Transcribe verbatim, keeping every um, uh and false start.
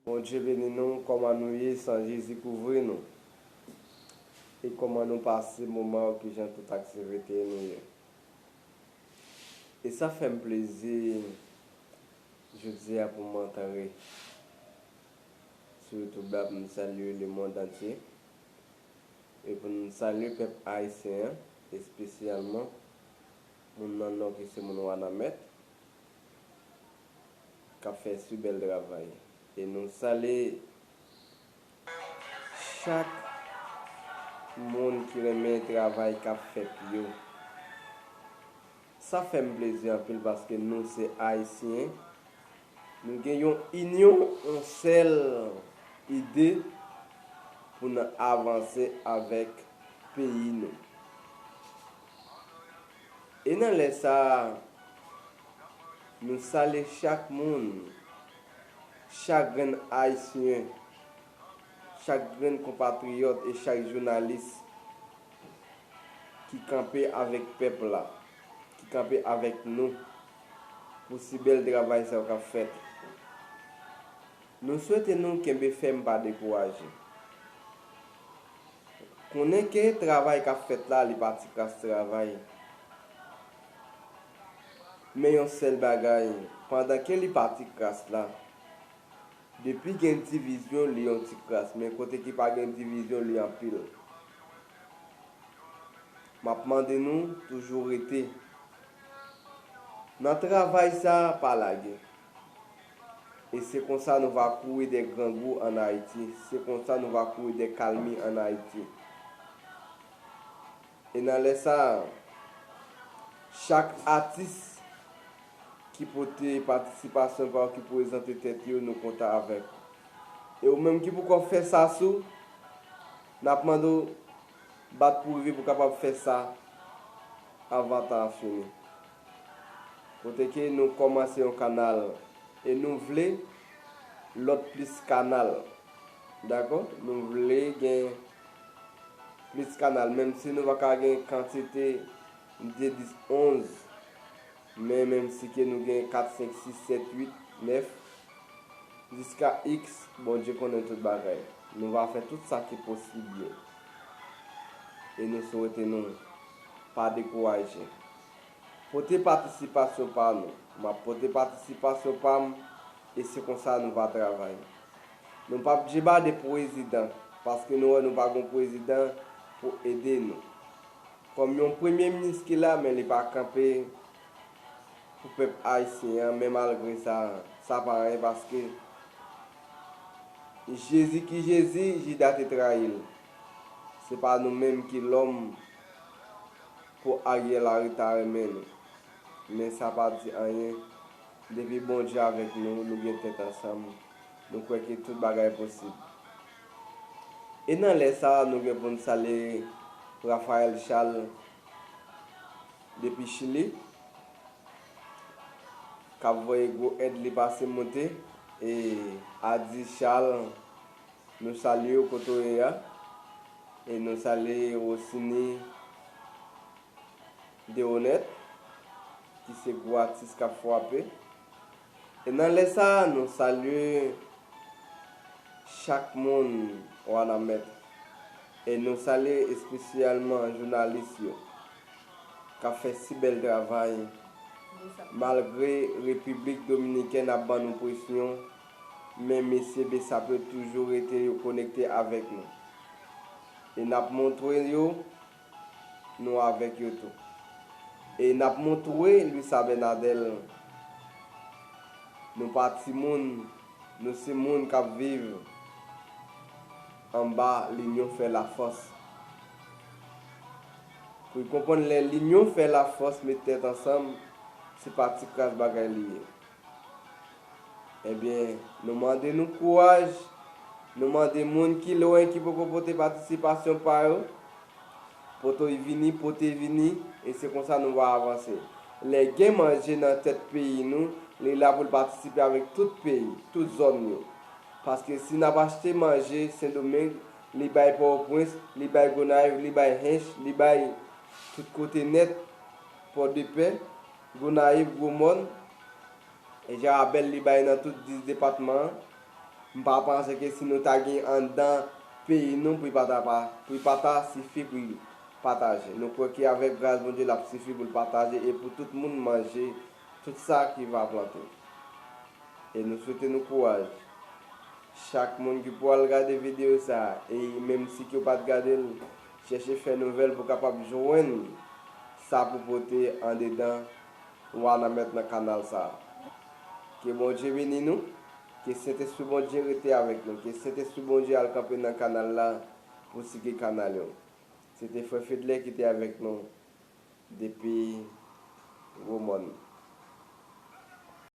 Bondye beni nou, kòman nou ye san Jezi kouvri nou? E kòman nou pase moman yo, kijan tout aktivite nou ye? E sa fè m plezi jodi a pou m antre sou YouTube la pou m salye lemonn antye e pou m salye pèp ayisyen an, espesyalman moun nan Nò ki se moun Wanament k ap fè si bèl travay. E nou salye chak moun ki renmen travay k ap fèt yo. Sa fè m plezi anpil paske nou se Ayisyen. Nou gen yon inyon, yon sèl ide pou n avanse avèk peyi nou. E nan lè sa a, nou salye chak moun, chak grenn Ayisyen, chak grenn konpatriyòt e chak jounalis ki kanpe avèk pèp la, ki kanpe avèk nou pou si bèl travay sa yo k ap fèt. Nou swete nou kenbe fèm, pa dekouraje. Konnen ke travay k ap fèt la, li pa ti kras travay. Men yon sèl bagay, pandan ke li pa ti kras la, depi gen divizyon, li yon ti kras. Men kote ki pa gen divizyon, li anpil. M ap mande nou toujou rete nan travay sa, pa lage. E se konsa nou va kouri dè grangou ann Ayiti. Se konsa nou va kouri dè kalmi ann Ayiti. E nan lè sa a, chak atis ki pote patisipasyon pa yo, ki prezante tèt yo, nou kontan avèk ou. E ou menm ki poko fè sa sou, n ap mande w bat pou rive pou w kapab fè sa anvan tan an fini. Kote ke nou kòmanse yon kanal e nou vle lòt plis kanal. Dakò? Nou vle gen plis kanal, menm si nou pa ka gen kantite de dis, onz, men menm si ke nou gen kat, senk, sis, sèt, uit, nèf, jiska iks, Bondye konnen tout bagay. Nou va fè tout sa ki posib yo. E nou swete nou pa dekouraje. Pote patisipasyon pa nou. M ap pote patisipasyon pa m, e se konsa nou va travay. Nou p ap deba de prezidan, paske nou wè nou pa gen prezidan pou ede nou. Kòm yon premye minis ki la, men li pa kanpe pou pèp ayisyen an, men malgre sa, sa pa anyen, paske Jezi ki Jezi, Jida te trayi l. Se pa nou menm ki lòm pou Ariel Henry ta renmen nou. Men sa pa di anyen. Depi Bondye avèk nou, nou gen tèt ansanm, nou kwè ke tout bagay posib. E nan lè sa a, nou gen pou n salye Raphaël Charles depi Chili, k ap voye gwo èd li pase monte, e Adi Charles, nou salye w kote w ye a, e nou salye Rosiny Deronette, ki se gwo atis k ap frape. E nan lè sa a, nou salye chak moun Wanament. E nou salye espesyalman jounalis yo k ap fè si bèl travay. Malgre Repiblik Dominikèn ap ban nou presyon, men mesye BSAP yo toujou rete yo konekte avèk nou. E n ap montre yo nou avèk yo tou. E n ap montre Luis Abinader, nou pa timoun, nou se moun k ap viv anba linyon fè lafòs. Pou l konprann lè linyon fè lafòs, met tèt ansanm, se pa ti kras bagay li ye. Ebyen, nou mande nou kouraj, nou mande moun ki lwen ki poko pote patisipasyon pa yo, pote vini, pote vini, e se konsa nou va avanse. Lè gen manje nan tèt peyi nou, li la pou l patisipe avèk tout peyi, tout zòn yo. Paske si n ap achte manje Sendomeng, li bay Pòtoprens, li bay Gonayiv, li bay Hench, li bay tout kote nèt, Pòdepè, Gonayiv, Gwomòn, e Jarabèl li bay nan tout dis depatman an. M pa panse ke si nou ta gen anndan peyi nou, pou li pa ta pa, pou li pa ta sifi pou li pataje. Nou kwè ke avèk gras Bondye, l ap sifi pou l pataje e pou tout moun manje tout sa ki va plante. E nou swete nou kouraj. Chak moun ki pral gade videyo sa a, e menm si ke w pa t gade l, chèche fè nouvèl pou w kapab jwenn sa pou pote andedan Wanament nan kanal sa a. Ke Bondye beni nou, ke Sentespri Bondye rete avèk nou, ke Sentespri Bondye al kanpe nan kanal la pou sike kanal yo. Se te frè Fedlè ki te avèk nou depi Gwomòn.